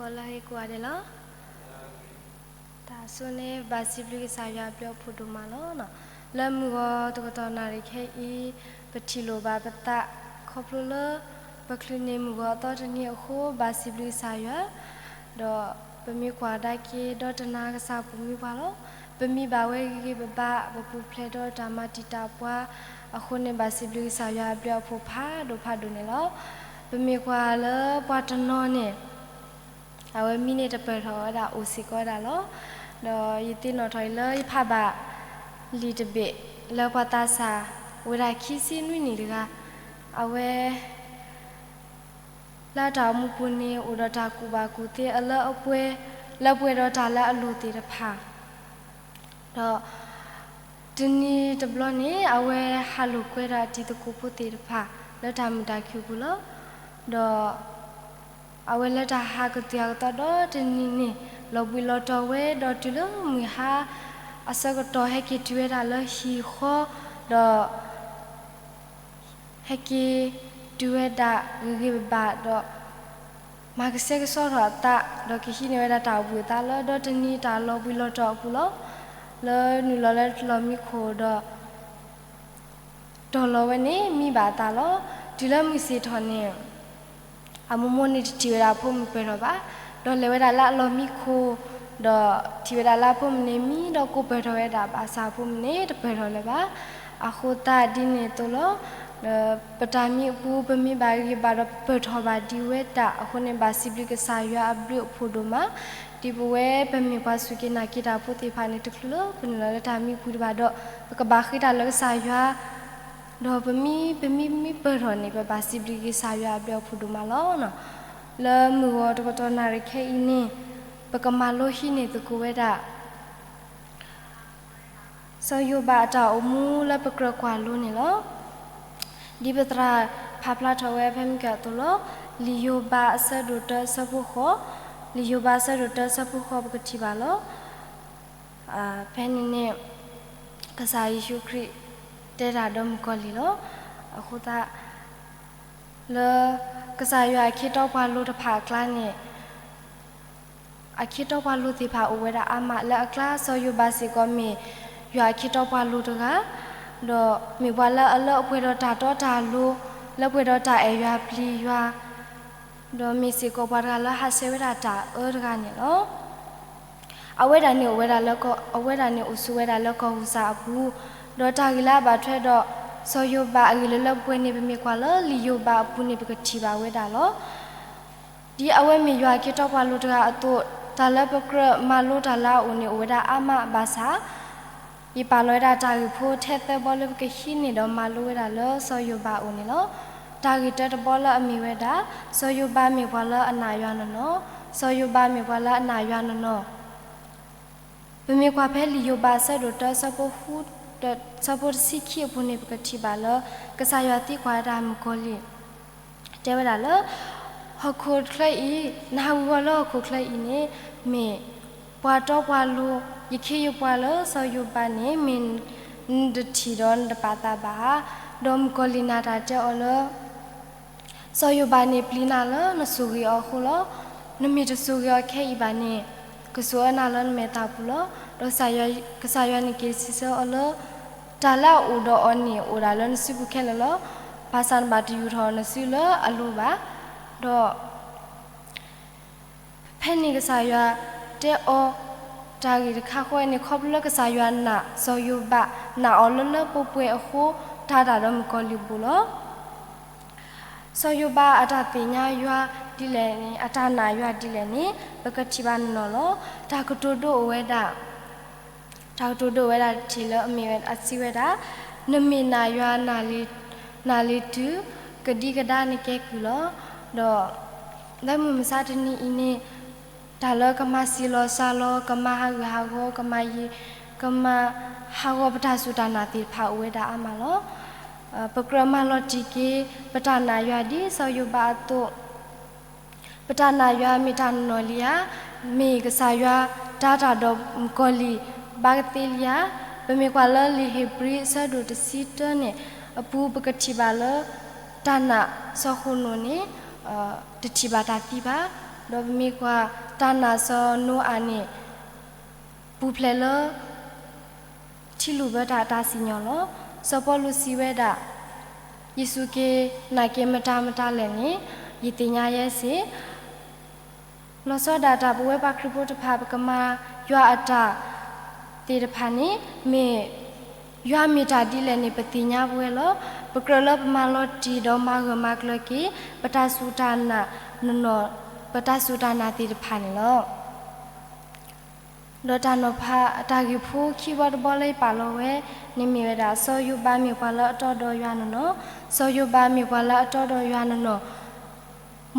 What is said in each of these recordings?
လၢဟ့ၣ်ကူၣ်အါဒဲးလီၤ. တၢ်ဆိန့ၣ် ဘၣ်စံးဘျုးကစၢ်ယွၤအဘျုးအဖှိၣ်ဒိၣ်မးလီၤ. လၢမုၢ်ဂီၤတကတီၢ်နၣ်ရံၣ်ခဲအံၤ ပထံၣ်လိာ်ဘၣ်ပသး ခီဖျိလၢ ပချုးန့ၢ်မုၢ်ဂီၤအသီတနံၤအဃိ ဘၣ်စံးဘျုးကစၢ်ယွၤ ဒီးပမ့ၢ်ကွၢ်ကဒါက့ၤ ဒီတနၤကစၢ်ပိာ်မုၣ်ပှၤလီၤ. ပမံဘၣ်ဝဲဂ့ၤဂ့ၤဘၣ်ဘၣ် ပပူၤဖျဲးဒီးတၢ်မၤတံာ်တာ်ပှၤအဃိန့ၣ် ဘၣ်စံးဘျုးကစၢ်ယွၤအဘျုးအဖှိၣ်ဖးဒိၣ်ဖးဒိၣ်န့ၣ်လီၤ. ပမ့ၢ်ကွၢ်လၢပှၤတနီၤန့ၣ် အဝဲမံန့ၢ်တပၢၢ်ထီၣ်ဝဲဒၣ်အိၣ်စ့ၢ်ကီးဝဲဒၣ်လီၤ. ဒီးယသ့ၣ်နီၣ်ထီၣ်အံၤလၢယဖးဘၣ်လံာ်တဘ့ၣ် လၢပှၤသးစၢ်ဝဲဒၣ်ခံဆံနွံနံၣ်တဂၤ အဝဲ လၢတၢ်အိၣ်မူပူၤန့ၣ် အိၣ်ဒီးတၢ်ကူၣ်ဘၣ်ကူၣ်သ့အလၢအပှဲၤ လၢပှဲၤဒီးတၢ်လၢအလိၣ်သ့ၣ်တဖၣ် ဒီး တနံၤတဘျီန့ၣ် အဝဲဟးလိာ်ကွဲဒီးအတံၤသကိးဖိသ့ၣ်တဖၣ် လၢတၢ်မုာ်တၢ်ခုၣ်အပူၤလီၤ. ဒီး အဝဲလၢတၢ်ဟးကသုၣ်ဟးကသီဒီးတနံၤန့ၣ် လီၤဘှံးလီၤတီၤဝဲ ဒီးတုၤလၢမုၢ်ဟါအဆၢကတီၢ် ဟဲက့ၤတုၤဝဲဒၣ်လၢဟံၣ်ဃီ ဒီး ဟဲက့ၤတုၤဝဲဒၣ်ဂ့ၤဂ့ၤဘၣ်ဘၣ်ဒီး မၤကဆှဲကဆှီထီၣ်အသး ဒီးကဟံးန့ၢ်ဝဲဒၣ်တၢ်အိၣ်ဘှံးအသးလၢ ဒီတနံၤတၢ်လီၤဘှံးလီၤတီၤအပူၤလီၤ. လၢနုာ်လီၤလၢလီၢ်မံခိၣ်ဒီး တီၢ်လီၤဝဲန့ၣ် မံဘၣ်အသးလီၤ. တုၤလၢမုၢ်ဆ့ၣ်ထီၣ်န့ၣ် အမိၢ်မိၢ်န့ၣ်တထံၣ်ဝဲဒၣ်အဖိမုၣ်ပၢၢ်ထီၣ်ဘၣ်, ဒီးလဲၤဝဲဒၣ်လၢအလီၢ်မံခိၣ်, ဒီးထံၣ်ဝဲဒၣ်လၢအဖိမုၣ်န့ၣ်မံဒီးကိးပၢၢ်ထီၣ်ဝဲဒၣ် ဘၣ်ဆၣ်အဖိမုၣ်န့ၣ်တပၢၢ်ထီၣ်လၢၤဘၣ်. အဃိသတးဒ်န့ၣ်အသိးလီၤ. ဒီးပတၢ်မံအပူၤ ပမံဘၣ်ဂ့ၤဘၣ်ဒီးပပၢၢ်ထီၣ်ဘၣ်ဒံးဝဲဒၣ်အဃိန့ၣ် ဘၣ်စံးဘျုးကစၢ်ယွၤအဘျုးအဖှိၣ်ဒိၣ်မး, ဒ်ပဝဲပမ့ၢ်ပှၤစူၢ်က့ၤနာ်က့ၤတၢ်ဖိသ့ၣ်တဖၣ်န့ၣ် တချုးလၢပနုာ်လီၤလၢတၢ်မံအပူၤဒံးဘၣ်ဒီး ပကဘၣ်ဃ့တၢ်လၢကစၢ်ယွၤ ဒီးပမံ ပမံ မံပၢၢ်ထီၣ်န့ၣ် ပဘၣ်စံးဘျုးက့ၤကစၢ်ယွၤအဘျုးအဖှိၣ်ဒိၣ်မးလီၤ. လၢမုၢ်ဂီၤတကတီၢ်နၣ်ရံၣ်ခဲအံၤန့ၣ် ပကမၤလိဟံးန့ၢ်သကိးဝဲဒၣ် စီၤယိၤဘးအတၢ်အိၣ်မူလၢပကြၢးကွၢ်လိန့ၣ်လီၤ. ဒ်ပသရၣ်ဖးဖျါထီၣ်ဝဲဖဲမုၢ်ကၢအသိးလီၤ. လံာ်ယိၤဘးအဆၢဒိၣ်တၢအဆၢဖိဃိး, လံာ်ယိၤဘးအဆၢဒိၣ်တၢအဆၢဖိဃိး ပကထံၣ်ဘၣ်လီၤ. ဖဲန့ၣ်န့ၣ် ကစၢ်ယ့ၣ်ၡူးခရံာ်တဲတၢ်ဒီးမုၣ်ကီၤလံၢ်လီၤ. အဃိသတး လၢကစၢ်ယွၤအခ့တီပှၤလိၤတဖၣ်အကျါန့ၣ် အခ့တီပှၤလိၤသ့ၣ်တဖၣ်အိၣ်ဝဲဒၣ်အါမး လၢအကျါစီၤယိၤဘးစ့ၢ်ကီးမ့ၢ်ယွၤအခ့တီပှၤလိၤတဂၤ, ဒီးမ့ၢ်ပှၤလၢအလၢအပှဲၤဒီးတၢ်တီတၢ်လိၤ, လၢပှဲၤဒီးတၢ်အဲၣ်ယွၤပျံၤယွၤ, ဒီးမ့ၢ်စ့ၢ်ကီးပှၤတဂၤလၢဟးဆှဲးဝဲဒၣ်တၢ်အၢတဂၤန့ၣ်လီၤ. အဝဲဒၣ်န့ၣ်အိၣ်ဝဲဒၣ်လၢကီၢ် အဝဲဒၣ်န့ၣ်အိၣ်ဆိးဝဲဒၣ်လၢကီၢ်ဧူစၣ်အပူၤ, ဒီးတၢ်ဂ့ၢ်လၢအဘၣ်ထွဲဒီး စီၤယိၤဘးအဂ့ၢ်လၢလၢပှဲၤပှဲၤန့ၣ် ပမ့ၢ်ကွၢ်လၢလံာ်ယိၤဘးအပူၤန့ၣ် ပကထံၣ်ဘၣ်ဝဲဒၣ်လီၤ. ဒ်အဝဲမ့ၢ်ယွၤအခ့တီပှၤလိၤတဂၤအသိး, တၢ်လၢပကြၢးမၤလိတၢ်လၢအအိၣ်န့ၣ် အိၣ်ဝဲဒၣ်အါမးဘၣ်ဆၣ် ယပာ်လီၤဝဲဒၣ်တၢ်ဂ့ၢ်ဖိထဲသၢဘီလၢပကဟံးန့ၢ်ဒီးမၤလိဝဲဒၣ်လၢစီၤယိၤဘးအအိၣ်န့ၣ်လီၤ. တၢ်ဂ့ၢ်တၢတဘီလၢအမ့ၢ်ဝဲဒၣ် စီၤယိၤဘးမ့ၢ်ပှၤလၢအနာ်ယွၤနီၢ်နီၢ်, စီၤယိၤဘးမ့ၢ်ပှၤလၢအနာ်ယွၤနီၢ်နီၢ် ပမ့ၢ်ကွၢ်ဖဲလံာ်ယိၤဘးအဆၢဒိၣ်တၢ ဆၢဖိဃု ဆၢဖိတဆံခံအပူၤန့ၣ် ပကထံၣ်ဘၣ်လၢ ကစၢ်ယွၤသံကွၢ်ဝဲဒၣ်မုၣ်ကီၤလံၢ် တဲဝဲဒၣ်လၢ ဟီၣ်ခိၣ်ချၢအံၤ, နဟးဝံၤဝီၤလၢဟီၣ်ခိၣ်ချၢအံၤန့ၣ် မ့ၢ်ပှၤတီပှၤလိၤ, ယခ့ယပှၤလၢစီၤယိၤဘးန့ၣ် မ့ၢ်နတထံၣ်ဒီးနတပာ်သးဘၣ်ဧါ. ဒီးမုၣ်ကီၤလံၢ်နၤတၢ်တဲအီၤလၢ စီၤယိၤဘးန့ၣ်ပျံၤနၤလၢနဆိၣ်ဂ့ၤအီၤအဃိလီၤ. နမ့ၢ်တဆိၣ်ဂ့ၤအီၤခဲအံၤဘၣ်န့ၣ် ကဆိၣ်အၢနၤလၢနမဲာ်သၣ်ပူၤလီၤ. ဒီးကစၢ်ယွၤန့ၣ်က့ၤစံးဆၢအီၤလၢ တၢ်လၢအအိၣ်ဒီးအီၤန့ၣ် အိၣ်ဒၣ်လၢနစုပူၤခဲလၢာ်လီၤ. ဘၣ်ဆၣ်နဘၣ်တယူာ်ထီၣ်နစုလၢအလိၤဘၣ်. ဒီး ဖဲန့ၣ်ကစၢ်ယွၤတဲအီၤ တၢ်ဂ့ၢ်တခါဃီန့ၣ် ခီဖျိလၢကစၢ်ယွၤနာ်စီၤယိၤဘး နာ်အီၤလၢလၢပှဲၤပှဲၤအဃိ တၢ်တၢ်ဒီးမုၣ်ကီၤလံၢ်ဘူးလီၤ. စီၤယိၤဘးအတၢ်သ့ၣ်ညါယွၤဒ်လဲၣ်န့ၣ် အတၢ်နာ်ယွၤဒ်လဲၣ်န့ၣ် ပကထံၣ်ဘၣ်နီၢ်နီၢ်လီၤ. တၢ်ကတိၤဒိအိၣ်ဝဲဒၣ် တၢ်ကတိၤဒိဝဲဒၣ်တထံၣ်လၢအမ့ၢ်ဝဲဒၣ် အစံးဝဲဒၣ်, နမ့ၢ်နာ်ယွၤ နာ်လံၤတုၤ ကဒံကဒါနကဲကုၢ်လီၤ. ဒီး လၢမုၢ်မဆါတနံၤအံၤန့ၣ် တၢ်လၢကမၤစံၣ်လီၤစှၤလီၤ ကမၤဟးဂူာ်ဟးဂီၤ ကမၤယံၤ ကမၤဟးဂီၤပတၢ်စူၢ်တၢ်နာ်သ့ၣ်တဖၣ်အိၣ်ဝဲဒၣ်အါမးလီၤ. ပကြၢးမၤလီၤတံၢ်က့ၤ ပတၢ်နာ်ယွၤဒ်စီၤယိၤဘးအသိး ပတၢ်နာ်ယွၤမ့ၢ်တၢ်နီၢ်နီၢ်လံဧါ, မ့ၢ်ကစၢ်ယွၤတၤတၢ်ဒီးမုၣ်ကီၤလံၢ်ဘၣ်ကသ့လံဧါ. ပမ့ၢ်ကွၢ်လၢလံာ်ဧ့ၤဘြံၤအဆၢဒိၣ်တဆံတၢန့ၣ်အပူၤ ပကထံၣ်ဘၣ်လၢ တၢ်နာ်စီၤဃနိာ်န့ၣ် တထံၣ်ဘၣ်တၢ်သံဘၣ်. ဒီးပမ့ၢ်ကွၢ်တၢ်နာ်စီၤနိအၤန့ၣ် ပူၤဖျဲးလၢ ထံလုၢ်ဘၢတၢ်အတၢ်စံၣ်ညီၣ်လီၤ. စီၤပီလူးစံးဝဲဒၣ်, ယ့ၣ်ၡူးက့ၤနာ်က့ၤမတၤမတၤလဲၣ်န့ၣ် ယသ့ၣ်ညါယဲစ့ၢ် လီၤဆီဒၣ်တၢ် ပဝဲပှၤခရံာ်ဖိတဖၣ် ပကမၤယွၤအတၢ်သ့ၣ်တဖၣ်န့ၣ် မ့ၢ်ယွၤမ့ၢ်တၢ်ဒ်လဲၣ်န့ၣ် ပသ့ၣ်ညါပဝဲလီၤ. ပကြၢးလၢပမၤလီၤတံၢ်ဒီးမၤဂၢၢ်မၤကျၢၤက့ၤ ပတၢ်စူၢ်တၢ်နာ်နီၢ်နီၢ်, ပတၢ်စူၢ်တၢ်နာ်သ့ၣ်တဖၣ်န့ၣ်လီၤ. ဒီးတၢ်နီၤဖးအတၢ်ဂ့ၢ်ဖိခံဘီတဘီလၢယပာ်လီၤဝဲန့ၣ်မ့ၢ်ဝဲဒၣ် စီၤယိၤဘးမ့ၢ်ပှၤလၢအတီဒီးယွၤနီၢ်နီၢ်, စီၤယိၤဘးမ့ၢ်ပှၤလၢအတီဒီးယွၤနီၢ်နီၢ်,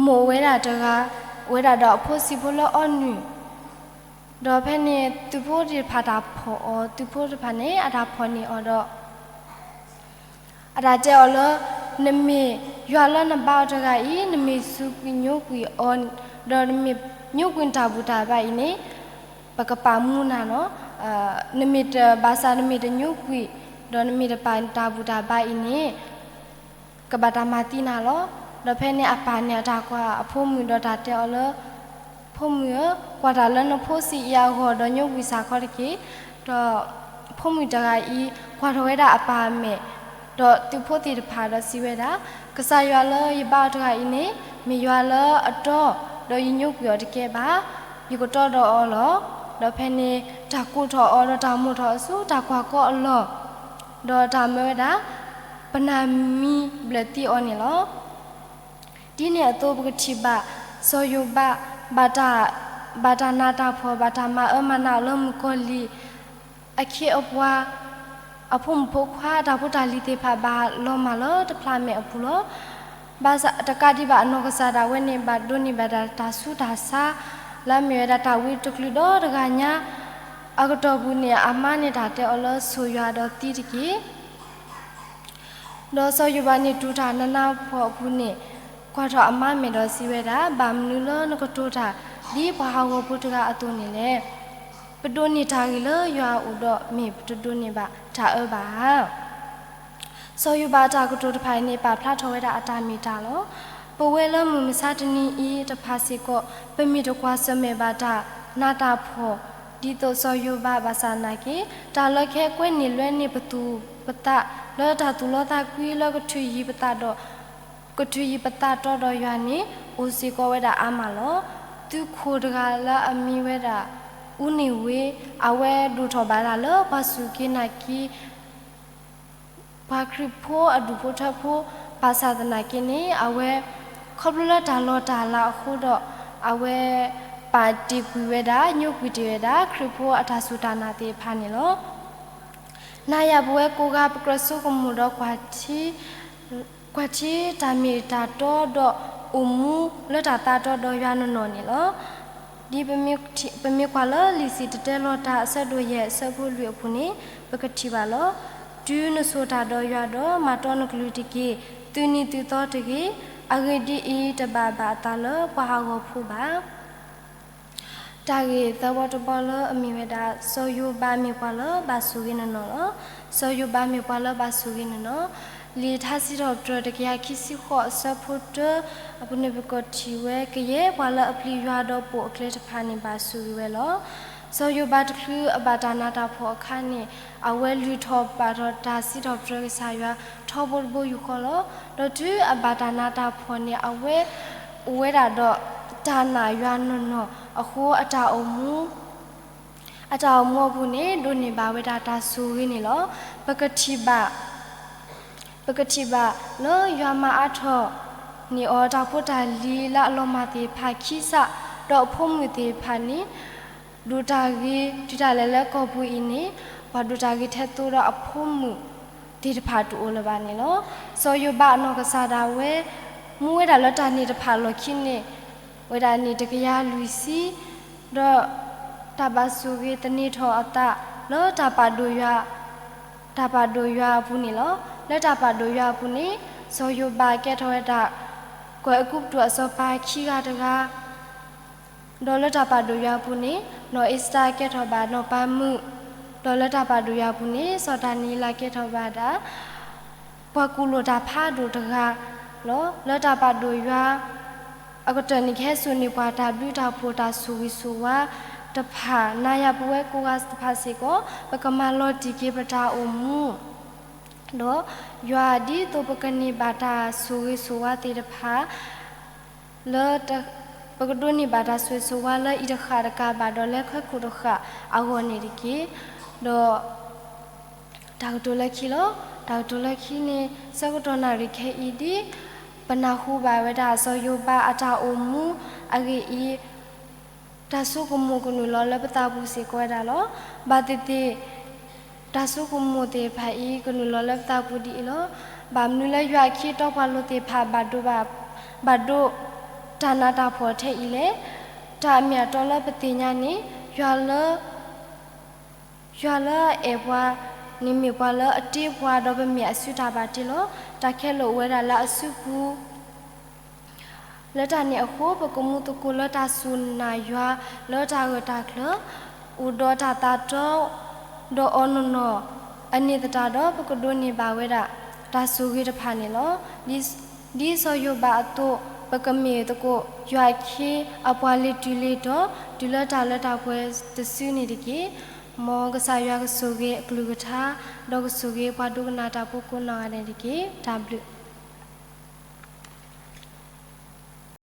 မိၢ်ဝဲဒၣ်တဂၤ, အိၣ်ဝဲဒၣ်ဒီးအဖိဆံးဖိလၢအီနုၢ်, ဒီးဖဲန့ၣ် သုးဖိသ့ၣ်တဖၣ်တၢ်ဖီၣ်အီၤ, သုးဖိသ့ၣ်တဖၣ်န့ၣ် အတၢ်ဖီၣ်န့ၢ်အီၤဒီး အတၢ်တဲအီၤလၢ နမ့ၢ်ယွၤလၢနဘါအီၤတဂၤအံၤ, နမ့ၢ်စူးကွံာ်ညိကွံာ်အီၤ, ဒီးနမ့ၢ်ညိကွံာ်နတၢ်ဘူၣ်တၢ်ဘါအံၤန့ၣ်, ပကပာ်မူနၤလီၤ. နမ့ၢ်တဘၣ်ဆၣ် နမ့ၢ်တညိကွံာ်, ဒီးနမ့ၢ်တပာ်နတၢ်ဘူၣ်တၢ်ဘါအံၤန့ၣ် ကဘၣ်တၢ်မၤသံနၤလီၤ. ဒီးဖဲန့ၣ်အပၢ်န့ၣ် အတၢ်ကွၢ်အဖိမုၣ်ဒီးတၢ်တဲအီၤလၢ ဖိမုၣ်ဧၢ, ကွၢ်တၢ်လၢနဖိဆံးအံၤအဂီၢ်ဒီးညိကွံာ်စ့ၢ်ကီးတက့ၢ်. ဒီးဖိမုၣ်တဂၤအံၤ ကွၢ်ထီၣ်ဝဲဒၣ်အပၢ်အမဲာ်, ဒီးသုးဖိသ့ၣ်တဖၣ်ဒီးစံးဝဲဒၣ်, ကစၢ်ယွၤလၢယဘါအီၤတဂၤအံၤန့ၣ် မ့ၢ်ယွၤလၢအတီ, ဒီးယညိကွံာ်အီၤတကဲဘၣ်. ယကတီဒီးအီၤလီၤ. ဒီးဖဲန့ၣ် တၢ်ကိးထီၣ်အီၤဒီးတၢ်မိာ်ထီၣ်အီၤဆူတၢ်ကွၢ်ကီအလီၢ်, ဒီးတၢ်မၢဝဲဒၣ် ပနၢ်မံဘျၢၣ်သံအီၤန့ၣ်လီၤ. ဒ်န့ၣ်အသိးပကထံၣ်ဘၣ် စီၤယိၤဘး ဘၣ်တၢ်နးတၢ်ဖှီၣ် ဘၣ်တၢ်မၤအၢမၤနးအီၤလၢမုၣ်ကီၤလံၢ် အခ့အပှၤ အဖိမုၣ်ဖိခွါ အတၢ်ဖိတၢ်လံၤသ့ၣ်တဖၣ် ဘၣ်လီၤမၢ်လၢတဖျးမဲာ်အပူၤလီၤ. ဘၣ်ဆၣ်တကးဒံးဘၣ် အနီၢ်ကစၢ်ဒၣ်ဝဲန့ၣ် ဘၣ်ဒိးန့ၢ်ဘၣ်ဒၣ်တၢ်ဆူးတၢ်ဆါ လၢအမ့ၢ်ဝဲဒၣ်တၢ်ဝံတကလုာ်ဒီတဂၤညါ အကတီၢ်ပူၤန့ၣ် အမါန့ၣ်တၢ်တဲအီၤလၢ ဆိၣ်ယွၤဒီးသံတက့ၢ်. ဒီးစီၤယိၤဘးန့ၣ် တူၢ်တၢ်နးနးဖှီၣ်ဖှီၣ်အပူၤန့ၣ် ကွၢ်ထီၣ်အမါမဲာ်ဒီးစံးဝဲဒၣ်, ဘၣ်မနုၤလၢနကတိၤတၢ်ဒ်ပှၤဟးဂီၤဖိတဂၤအသိးန့ၣ်လဲၣ်. ပဒိးန့ၢ်တၢ်ဂ့ၤလၢယွၤအအိၣ်ဒီး မ့ၢ်ပတဒိးန့ၢ်ဘၣ်တၢ်အၢဘၣ်ဧါ. စီၤယိၤဘးအတၢ်ကတိၤတဖၣ်အံၤန့ၣ် ပာ်ဖျါထီၣ်ဝဲဒၣ်အတၢ်မ့ၢ်တၢ်လီၤ. ပဝဲလၢမုၢ်မဆါတနံၤအံၤတဖၣ်စ့ၢ်ကီး ပမ့ၢ်တကွၢ်ဆၢၣ်မဲာ်ဘၣ်တၢ်နးတၢ်ဖှီၣ် ဒ်သိးစီၤယိၤဘးဘၣ်ဆၣ်သနာ်က့ တၢ်လၢကဟဲကွဲန့ၢ်လွဲန့ၢ်ပသူၣ်ပသး လၢတၢ်သူၣ်လီသးကွံလၢကထုးယံၤပသးဒီး ကထုးယံၤပသးတီဒီးယွၤန့ၣ် အိၣ်စ့ၢ်ကီးဝဲဒၣ်အါမးလီၤ. သုးခိၣ်တဂၤလၢအမံၤဝဲဒၣ် အူန့ၢ်ဝ့ အဝဲဒိၣ်ထီၣ်ဘၣ်တၢ်လၢပှၤစူၢ်က့ၤနာ်က့ၤ ပှၤခရံာ်ဖိအဒူၣ်ဖိထၢဖိ ဘၣ်ဆၣ်သနာ်က့န့ၣ် အဝဲ ခီဖျိလၢတၢ်လီၤတၢ်လၤအဃိဒီး အဝဲ ပာ်တ့ၢ်ကွံာ်ဝဲဒၣ် ညိကွံာ်တ့ၢ်ဝဲဒၣ် ခရံာ်ဖိအတၢ်စူၢ်တၢ်နာ်သ့ၣ်တဖၣ်န့ၣ်လီၤ. နၤယၤပဝဲကိးဂၤ ပကြၢးဆိကမိၣ်ဒီးကွၢ်ထံ ကွၢ်ထံတၢ်မ့ၢ်တၢ်တီဒီးအိၣ်မူလၢတၢ်သးတီဒီးယွၤနီၢ်နီၢ်န့ၣ်လီၤ. ဒ်ပမ့ၢ်ကွၢ်လၢလံာ်စံၣ်တဲၤတဲလီၤတၢ်အဆၢဒိၣ်ယဲၢ် အဆၢဖိလွံၢ်အပူၤန့ၣ် ပကထံၣ်ဘၣ်လီၤ. တုၤနဆိၣ်တၢ်ဒီးယွၤဒီး မၤတီနကလုၢ်တက့ၢ်. သုးနံၤသုးသီတဂ့ၤ. အဂ့ၢ်ဒ်အံၤ, တဘၣ်ဘၣ်အသးလၢပှၤဟးဂီၤဖိဘၣ်. တၢ်ဂ့ၢ်သၢဘီတဘီလၢအမ့ၢ်ဝဲဒၣ် စီၤယိၤဘးမ့ၢ်ပှၤလၢဘၣ်ဆိၣ်ဂ့ၤနီၢ်နီၢ်လီၤ. စီၤယိၤဘးမ့ၢ်ပှၤလၢဘၣ်ဆိၣ်ဂ့ၤနီၢ်နီၢ်. လံာ်ထါစံးထီၣ်ပတြၢၤတကယၤခံဆံဃိးအဆၢဖိတၢ အပူၤန့ၣ်ပကထံၣ်ဝဲ ကယဲၢ်ပှၤလၢအပျံၤယွၤဒီးပိာ်အကျဲတဖၣ်န့ၣ်ဘၣ်ဆိၣ်ဂ့ၤဝဲလီၤ. စီၤယိၤဘးတချုးအဘၣ်တၢ်နးတၢ်ဖှီၣ်အခါန့ၣ် အဝဲလုၢ်ထီၣ်ပာ်ထီၣ်တၢ်စံးထီၣ်ပတြၢၤကစၢ်ယွၤထီဘိတဘိယူၢ်ဃီလီၤ. ဒီးတုၤအဘၣ်တၢ်နးတၢ်ဖှီၣ်န့ၣ် အဝဲအိၣ်ဝဲဒၣ်ဒီးတၢ်နာ်ယွၤနီၢ်နီၢ်အဃိ အတၢ်အိၣ်မူ အတၢ်အိၣ်မူအပူၤန့ၣ် ဒိးန့ၢ်ဘၣ်ဝဲဒၣ်တၢ်ဆိၣ်ဂ့ၤန့ၣ်လီၤ. ပကထံၣ်ဘၣ် ပကထံၣ်ဘၣ်လၢယွၤမၤအါထီၣ်န့ၢ်အီၤတၢ်ဖိတၢ်လံၤလၢအလီၤမၢ်သ့ၣ်တဖၣ်ခံစး ဒီးအဖိမုၣ်သ့ၣ်တဖၣ်န့ၣ် ဒိၣ်တၢ်ဂ့ၤတုၤဒၣ်လဲာ်လၢကီၢ်ပူၤအံၤန့ၣ် ပှၤဒိၣ်တၢ်ဂ့ၤထဲသိးဒီးအဖိမုၣ်သ့ၣ်တဖၣ်တအိၣ်လၢၤဘၣ်န့ၣ်လီၤ. စီၤယိၤဘးအနီၢ်ကစၢ်ဒၣ်ဝဲ မူဝဲဒၣ်လၢတၢ်န့ၣ်တဖၣ်အလီၢ်ခံန့ၣ် ဝဲဒၣ်န့ၣ်တကယၤလွံၢ်ဆံ ဒီးတၢ်ဘၣ်ဆိၣ်ဂ့ၤသန့ၤထီၣ်အသးလၢတၢ်ပာ်ဒိၣ်ယွၤ တၢ်ပာ်ဒိၣ်ယွၤအပူၤန့ၣ်လီၤ. လၢတၢ်ပာ်ဒိၣ်ယွၤအပူၤန့ၣ် စီၤယိၤဘးကဲထီၣ်ဝဲဒၣ် ကွဲၤအကူပတူးအစီၤပၤခံဂၤတဂၤ ဒီးလၢတၢ်ပာ်ဒိၣ်ယွၤအပူၤန့ၣ် နီၢ်အ့ၤစတၢ်ကဲထီၣ်ဘၣ်နီၢ်ပၤမုၣ်, ဒီးလၢတၢ်ပာ်ဒိၣ်ယွၤအပူၤန့ၣ် စီၤဒၤနံးယ့လးကဲထီၣ်ဘၣ်ဒၣ် ပှၤကူၣ်လိာ်တၢ်ဖးဒိၣ်တဂၤလီၤ. လၢတၢ်ပာ်ဒိၣ်ယွၤ အကတၢၢ်န့ၣ်ကဟဲစိာ်န့ၢ်ပှၤတၢ်ဘျုးတၢ်ဖှိၣ်တၢ်ဆိၣ်ဂ့ၤဆိၣ်ဝါတဖၣ် နၤယၤပဝဲကိးဂၤတဖၣ်စ့ၢ်ကီး ပကမၤလီၤတံၢ်က့ၤပတၢ်အိၣ်မူ ဒီးယွၤဒ်သိးပကန့ၢ်ဘၣ်တၢ်ဆိၣ်ဂ့ၤဆိၣ်ဝါသ့ၣ်တဖၣ် လၢ ပကဒိးန့ၢ်ဘၣ်တၢ်ဆိၣ်ဂ့ၤဆိၣ်ဝါလၢအံၤတဃၣ်တကးဘၣ်ဒီးလဲၤခီဖျိတဃၣ်အဂီၢ်န့ၣ်တက့ၢ်. ဒီး တၢ်ကတိၤလၢခံလီၤ. တၢ်ကတိၤလၢခံန့ၣ် ဆၢကတီၢ်နၣ်ရံၣ်ခဲအံၤဒ် ပနၢ်ဟူဘၣ်ဝဲဒၣ်စီၤယိၤဘးအတၢ်အိၣ်မူအဂ့ၢ်အံၤ တၢ်ဆိကမိၣ်ကနုာ်လီၤလၢပသးပူၤစ့ၢ်ကီးဝဲဒၣ်လီၤ. ဘၣ်သ့ၣ်သ့ၣ် တၢ်ဆိကမိၣ်သ့ၣ်တဖၣ်အံၤ ကနုာ်လီၤလၢပသးပူၤဒ်အံၤလီၤ. ဘၣ်မနုၤလၢယွၤအခ့အတီပှၤလိၤသ့ၣ်တဖၣ် ဘၣ်ဒိ ဘၣ်ဒိ တၢ်နးတၢ်ဖှီၣ်ထဲအံၤလဲၣ်. တၢ်အမ့ၢ်အတီလၢပသ့ၣ်ညါန့ၣ် ယွၤလၢ ယွၤလၢအအဲၣ်ပှၤန့ၣ်မ့ၢ်ပှၤလၢအတ့ပှၤ ဒီးပမ့ၢ်အစုတၢ်ဘၣ်တ့လီၤ. တၢ်ခဲလၢာ်အိၣ်ဝဲဒၣ်လၢအစုပူၤ လၢတၢ်န့ၣ်အဃိ ပကမူသကိးလၢတၢ်စူၢ်နာ်ယွၤလၢတၢ်ဂၢၢ်တၢ်ကျၢၤ အိၣ်ဒီးတၢ်သးတီ ဒီးအီၤနီၢ်နီၢ် အန့ၣ်သတးဒီး ပကဒိးန့ၢ်ဘၣ်ဝဲဒၣ် တၢ်ဆိၣ်ဂ့ၤတဖၣ်န့ၣ်လီၤ. ဒ်စီၤယိၤဘးအသိး ပကမ့ၢ်သကိး ယွၤအခ့အပှၤလ့ၤတုၤလ့ၤတီၤ တုၤလၢတၢ်လၢတၢ်ပှဲၤတစုန့ၣ်တက့ၢ်. မ်ကစၢ်ယွၤကဆိၣ်ဂ့ၤအကလုၢ်ကထါ ဒီးကဆိၣ်ဂ့ၤပှၤဒိကနၣ်တၢ်ဖိကိးနီၢ်ဂၤဒဲးန့ၣ်တက့ၢ်. တၢ်ဘျုး